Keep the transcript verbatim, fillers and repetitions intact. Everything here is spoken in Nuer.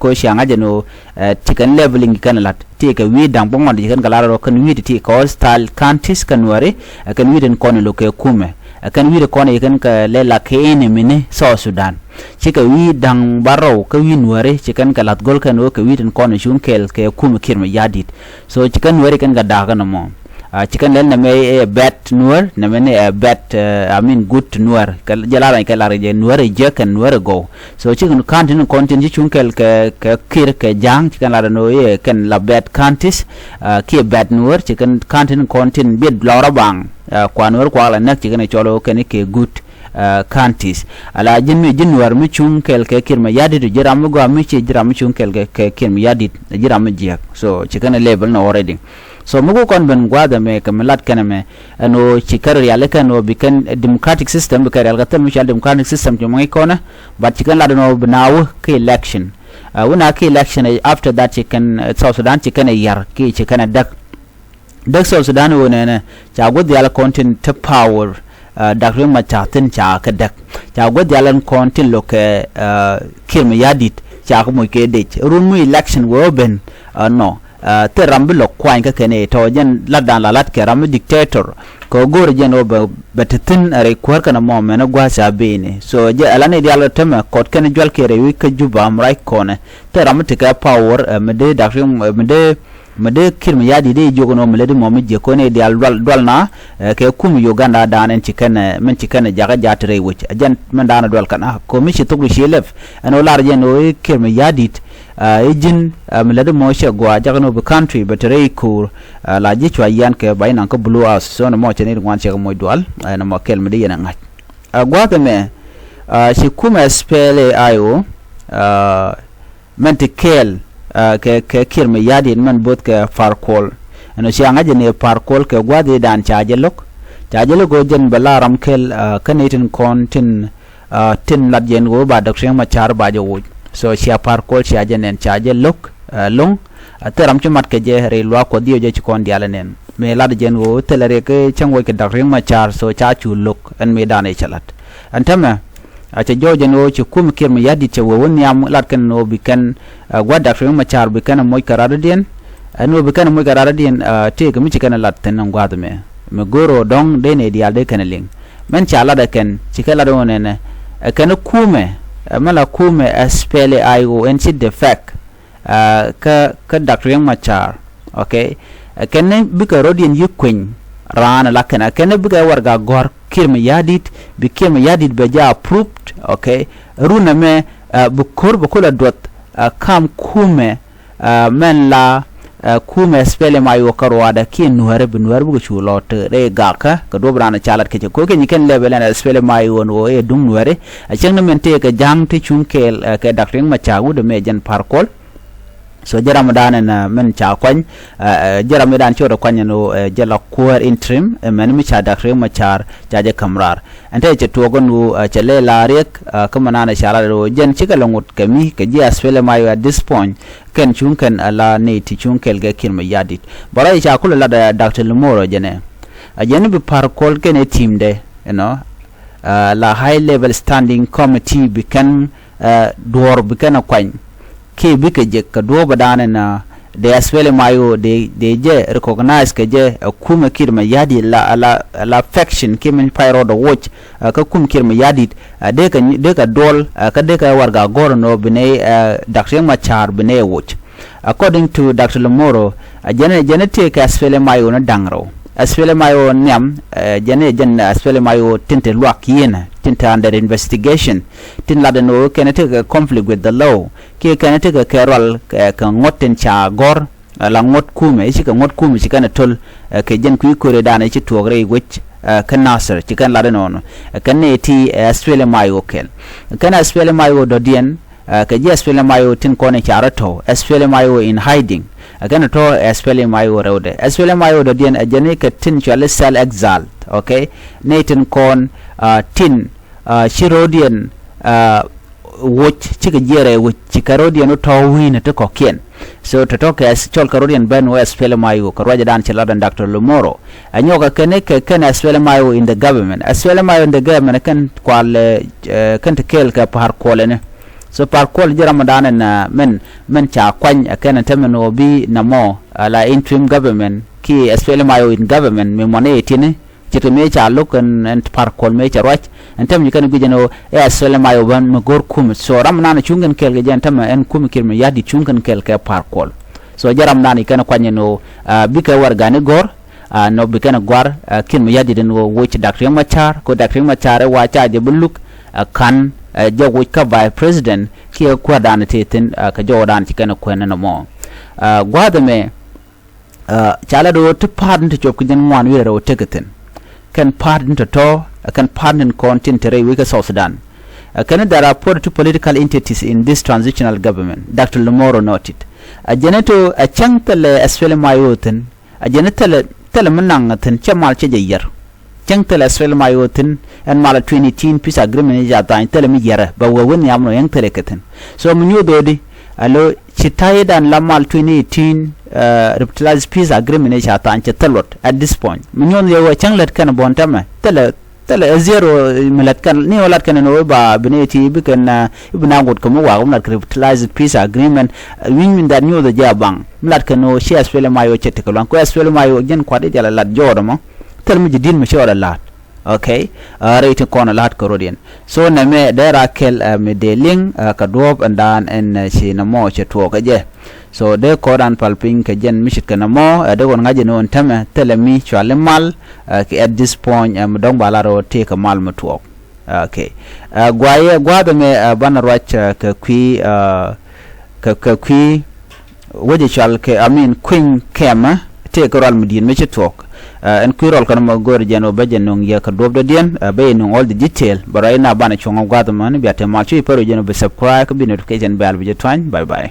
ko cia ŋa̱c ɛn ɣöö, eh, ci kɛn leveling kɛn la̱t. Ti kɛ wi̱i̱ da̱ŋ bä ŋuan ti ci kɛn kɛ la̱t rɔ kɛn wi̱i̱ ti ti kɛ hostile counties kɛ Nuääri, eh, kɛn wi̱i̱ tin kɔn in lo̱k kɛ kumɛ. Eh, kɛn wi̱i̱ ti kɔn in kɛn kɛ lɛ la kɛ enemy ni South Sudan. Ci kɛ wi̱i̱ da̱ŋ bä rɔw kä wi̱i̱ Nuääri ci kɛn kɛ la̱th go̱l kɛn ɣöö kɛ wi̱i̱ tin kɔn in cuŋ kɛɛl kɛ kumɛ Kiir Mayardit. So ci kɛn Nuääri kɛn kɛ da̱a̱k kɛn ɛmɔ. Ah, ci kɛn lɛl nɛmɛ ɛ bad Nuäär, nɛmɛ ni ɛ bad, eh, I mean good Nuäär. Kɛ jɛ lar kɛ lar jɛ Nuäär ɛ jiäk kɛn Nuäär ɛ gɔw. So ci kɛn county ni kɔn tin ci cuŋ kɛɛl kɛ, kɛ Kiir kɛ Ja̱a̱ŋ, ci kɛn lar ni ɛ kɛn la bad counties, ah, kiɛ bad Nuäär, ci kɛn county ni kɔn tin biɛt lɔrä baŋ, ah, kua Nuäär kua la näk ci kɛn ɛ cɔl ɛ kɛn kɛ good, ah, counties. Ala ji̱n mi ji̱n Nuäär mi cuŋ kɛɛl kɛ Kiir Mayardit, ji̱ ram mi gɔaa mi ci ji̱ ram mi cuŋ kɛɛl kɛ, kɛ Kiir Mayardit, ji̱ ram mi jiäk. So ci kɛn ɛ level ni already. So mi ku kɔn ben gua̱a̱th ɛmɛ kɛ mi lat kɛn ɛmɛ, ɛn ɣöö ci kɛ rialikä ɛn ɣöö bi kɛn democratic system bi kɛ rialikä thil mi cɔal democratic system ci mɔŋ i̱ kɔnɛ, but ci kɛn lat ɛn ɣöö bi na wä kä election. Uh, wä na kä election, eh, after that ci kɛn, eh, South Sudan ci kɛn ɛ yar ki ci kɛn ɛ däk. Däk South Sudan ɣöö nɛnɛ ca gua̱th diaal kɔn tin te power, uh, Dak Riek Machar thin ca kɛ däk. Ca gua̱th diaal ɛn kɔn tin lo̱k kɛ, uh, Kiir Mayardit ca kɛ moc kɛ dec. Run mi election wee wä ben, uh, nɔ. Ah, thil ram bi lɔ kuany kä kɛn i̱ tɔ jɛn latdan la lat kɛ ram mi dictator. Kɛ go̱o̱r jɛn ɣöö bɛ, bɛ te thi̱n rɛy kuäär kɛn ɛmɔ mɛn ɛ gua̱a̱th ca beni. So jɛ ala ni diaal ɔ tämɛ kɔt kɛn jual kɛ rɛy wi̱c kä Juba am rac kɔnɛ. Thil ram mi tekɛ power, eh, mi dee Dak Riek, eh, mi dee, mi dee Kiir Mayardit dee jiök ɛn ɣöö mi lät imɔ mi jiäk kɔn i̱ diaal dual, dual na, eh, kɛ kum Uganda dan ɛn ci kɛn, eh, min ci kɛn jakä jat rɛy wi̱c. Ɛ jɛn min dan ɛ dual kɛn a kɔ mi ci thok di ci lɛp. Ɛn ɣöö lar jɛn ɣöö i̱ Kiir Mayardit, ah, i̱ ji̱n, ah, mi lätdi mɔ cɛ gɔaa jakɛ ni wä bi country bɛ te rɛy ko̱o̱r, ah, la ji̱ cua yian kɛ ba inaŋ kä Blue House. So ni mɔ cɛ ni ri ŋuan cɛ kɛ moc dual, ah, ni mɔ kɛl mi di yɛn ɛ ŋa̱c. Ah, gua̱a̱th ɛmɛ, ah, ci kumɛ SPLA-IO, ah, mɛn ti kɛɛl, ah, kɛ, kɛ Kiir Mayardit mɛn bo̱th kɛ Par Kuol. Ɛn ɣöö cia ŋa̱c ni Par Kuol kɛ gua̱a̱th i̱ dan ca jɛ lo̱k. Ca jɛ lo̱k ɣöö jɛn bɛ la ram kɛl, ah, kä ni tin kɔn tin, ah, tin lat jɛn ɣöö ba Dɔktɔr Riek Machar ba jɛ woc. So cia Par Kuol cia jɛ nɛn ca jɛ lo̱k, ah, lo̱ŋ. Ah, thil ram ci mat kɛ jɛ rɛy luaak Kuɔth Yiëë jɛ ci kɔn diaal ɛ nɛn. Mëë lat jɛn ɣöö thilɛ riɛk cäŋ woc kɛ Dɔktɔr Riek Machar, so ca cu lo̱k ɛn mëë dan ɛ cɛ lat. Ɛn täämɛ, a cɛ jɔɔc ɛn ɣöö ci kum Kiir Mayardit cɛ wee wä nhiam lat kɛn ɛn ɣöö bi kɛn, ah, gua̱th Dɔktɔr Riek Machar bi kɛn ɛ moc kɛ radɔ̱diɛn. Ɛn ɣöö bi kɛn ɛ moc kɛ radɔ̱diɛn, ah, tëëkɛ mi ci kɛn ɛ lat thi̱n ɛn gua̱a̱th ɛmɛ. Mi go̱o̱r ɣöö dɔ̱ŋ dee nɛy diaal dee kɛn ɛ liŋ. Mɛn ca lat ɛ kɛn, ci kɛ lat ɣöö nɛnɛ, ɛ kɛn kumɛ, ɛ mɛ la kumɛ SPLA-IO ɛn ci defect, ah, kä, kä Dɔktɔr Riek Machar. Okay. Ɛ kɛn bikɛ rɔ̱diɛn yi̱ kueny raan ɛ la kɛn. Ɛ kɛn bikɛ warɛga gɔ̱r Kiir Mayardit, bi Kiir Mayardit bɛ jɛ approved. Okay. Run ɛmɛ, ah, bi ko̱r bɛ kulɛ duɔth, ah, kam kumɛ, ah, mɛn la, ah, kumɛ SPLM-IO kä ruaadɛ kiɛ Nuäärɛ bi Nuäärɛ bikɛ cu lɔ te rɛy gakä kɛ duɔ̱p raan ca lat kɛ cɛ ko̱ kɛ nyi kɛn lɛpɛ lɛn SPLM-IO ɛn ɣöö ɛ duŋ Nuäärɛ. A cäŋ ni mɛn tëëkɛ Ja̱a̱ŋ ti cuŋ kɛɛl, ah, kɛ Dɔktɔr Riek Machar wut ɛmɛ jɛn Par Kuol. So jɛ ram dan ɛn, ah, mɛn ca kuany, ah, ah, jɛ ram dan ci rɔ kuany ɛn ɣöö, ah, jɛ la kuäär interim, ah, mɛn mi ca Dɔktɔr Riek Machar ca jɛ käm raar. Ɛn te cɛ tuɔɔk ɛn ɣöö, ah, cɛ lɛ la riɛk, ah, kä mɛ naan ɛ ca la rɛw jɛn cikɛ lɛ ŋot kɛ mi kɛ ji̱ SPLM-IO at this point. Kɛn cuŋ kɛn ala nɛy ti cuŋ kɛɛl kɛ Kiir Mayardit. Bɛ rɔy ca kulɛ lat, ah, Dɔktɔr Lamoro jɛnɛ. A jɛn bi Par Kuol kɛnɛ team dɛ, you know, ah, la high level standing committee bi kɛn, ah, duɔ̱ɔ̱r bi kɛn a kuany. Kiɛ bikɛ jek kɛ duɔ̱ɔ̱p ɛ dan ɛn, ah, dee SPLM-IO dee, dee jɛ recognize kɛ jɛ, ah, kumɛ Kiir Mayardit la, la, la faction kiɛ min pay rɔɔdɛ woc, ah, kä kum Kiir Mayardit, ah, dee kɛ, dee kɛ duɔl, ah, kä dee kɛ warɛga gɔ̱r ɛn ɣöö bi nɛy, ah, Dɔktɔr Riek Machar bi nɛy woc. According to Dɔktɔr Lamoro, ah, jɛn, jɛn tëëkɛ SPLM-IO ni da̱ŋ rɛw. SPLM-IO nhiam, ah, jɛn, jɛn SPLM-IO tin te luak yieenä, tin te under investigation, tin lat ɛn ɣöö kɛn tekɛ conflict with the law. Kiɛ kɛn tekɛ kɛ rual, eh, kɛ ŋuɔ̱t tin ca gɔ̱r, eh, la ŋuɔ̱t kumɛ, i̱ cikɛ ŋuɔ̱t kumɛ ci kɛn ɛ to̱l, eh, kɛ jɛn kui̱ ko̱ri dan i̱ ci tuɔɔk rɛy wec, eh, kä Nasir, ci kɛn lat ɛnɔnɔ. Eh, kɛn ni ti, eh, SPLM-IO kɛl. Kɛn SPLM-IO dɔ̱diɛn, eh, kɛ ji̱ SPLM-IO tin kɔn i̱ ca rɔ tɔ̱, SPLM-IO in hiding. Eh, kɛn tɔ̱ SPLM-IO rɛwdɛ. SPLM-IO dɔ̱diɛn, eh, jɛn i̱ kɛ tin cuali self exiled, okay? Ni tin kɔn, ah, tin, ah, ci rɔ̱diɛn, ah, woc cikɛ jiɛɛrɛ woc cikɛ rɔ̱diɛn wä tɔ̱ wi̱i̱nɛ ti kɔ̱kiɛn. So tɔ̱tɔ̱ kɛ cɔl kɛ rɔ̱diɛn ben wä SPLM-IO kɛ ruacɛ dan cɛ lat ɛn Dɔktɔr Lamoro. Ɛ nyɔkɛ kɛn kɛ kɛn SPLM-IO in the government. SPLM-IO in the government kɛn kual, eh, kɛn ti kɛɛl kɛ Par Kuol ɛnɛ. So Par Kuol ji̱ ramdan ɛn, ah, mɛn, mɛn ca kuany, ah, kɛn ɛn tämɛ ni ɣöö bi nɔmɔ, ah, la interim government kiɛ SPLM-IO in government mi mɔnɛ yɛ ti̱ni. Ce̱tkɛ mëë ca lo̱k ɛn, ɛn Par Kuol mëë cɛ ruac. Ɛn tämɛ ji̱ kɛn guic ɛn ɣöö ɛ SPLM-IO bä mi go̱r kumɛ. So ramdan cuŋ kɛn kɛɛl kɛ jɛ ɛn tämɛ ɛn kumɛ Kiir Mayardit cuŋ kɛn kɛɛl kɛ Par Kuol. So jɛ ramdan ji̱ kɛn kuany ɛn ɣöö, ah, bikɛ warɛgani go̱r, ah, nɔ bi kɛn gua̱r, ah, Kiir Mayardit ɛn ɣöö woc Dak Riek Machar, kɛ Dak Riek Machar ɛ wa ca jɛ bi luk, ah, ka̱n, ah, jɛ woc kä vice president kiɛ kuäärdan tëë thi̱n, ah, kɛ jɔwdan ci kɛn kuɛn ɛn ɛmɔ. Ah, gua̱a̱th ɛmɛ, ah, ca lat ɣöö ti pa̱a̱t ni ti cuɔp ki jiɛn ŋuan wi̱cdɛ rɛw tekɛ thi̱n. Kɛn pa̱a̱t ni tɔ̱tɔ̱, ah, kɛn pa̱a̱t ni kɔn tin te rɛy wec kä South Sudan. Ah, kɛn there are forty-two political entities in this transitional government, Doctor Lamoro noted. Ah, jɛn ɛ to, ah, cäŋ thilɛ SPLM-IO thi̱n, a jɛn thilɛ, thilɛ mi naŋ thi̱n cɛ mal cɛ jɛ yɛr. Cäŋ thilɛ SPLM-IO thi̱n ɛn mal twenty eighteen peace agreement i̱ ca tha̱a̱ny thilɛ mi yɛrɛ bɛ wee wen nhiam nɔ yɛŋ thilɛ kɛ thi̱n. So mi nyuuth ɣöö di, alo ci ta̱ydan la mal twenty eighteen, eh, revitalized peace agreement i̱ ca tha̱a̱ny cɛ thil luɔt at this point. Mi nyuuth yɛ ɣöö cäŋ lät kɛn bɔ̱n tämɛ thilɛ, thilɛ ɛ zero, eh, mi lät kɛn ni ɣöö lat kɛn ni ɣöö ba bi ni ti bi kɛn, eh, i̱ bi na ŋot kɛ mi waak mi lat kɛ revitalized peace agreement, eh, wi̱ny min that nyuuth ɛ jɛ a baŋ mi lat kɛn ɣöö ci SPLM-IO cɛ tekɛ luaŋ kɛ SPLM-IO jɛn kuat i̱ jɛ la lat jɔɔt ɛmɔ. Thil mi ji̱ di̱t mi ci ɣɔl a la̱a̱t. Okay. Ah, rɛy ti kɔn a la̱a̱t kɛ rot yɛn. So nɛmɛ dee ra kɛl, ah, mi dee liŋ, ah, kɛ duɔ̱ɔ̱p ɛn daan ɛn, ah, ci nɛmɔ cɛ tuɔɔk kɛ jɛ. So dee kɔn an pal piny kɛ jɛn mi ce̱tkɛ nɛmɔ, ah, dee kɔn ŋa̱c ɛn ɣöö ɛn tämɛ thilɛ mi cuali mal, ah, kɛ at this point, ah, mi dɔ̱ŋ ba lar ɣöö tëëkɛ mal mi tuɔɔk. Okay. Ah, guayɛ gua̱a̱th ɛmɛ, ah, banɛ ruac, ah, kɛ kui̱, ah, kɛ, kɛ kui̱ wec ɛ cual kɛ, I mean, kui̱ny kɛmɛ tëë kɛ rual mi di̱i̱t mi ci tuɔɔk. Ah, ɛn kui̱ rɔl kɛn mɔ go̱o̱r jɛn ɔ bä jɛ nuŋ yɛ kɛ duɔ̱p dɔ̱diɛn, ah, bä yɛ nuŋ all the detail. Bä ruac na banɛ cuɔ̱ŋ ɔ gua̱a̱th ɛmɔ ni bia te mal cuc pär ɔ jɛn ɔ bi subscribe kä bi notification bell bi jɛ tuany. Bye bye.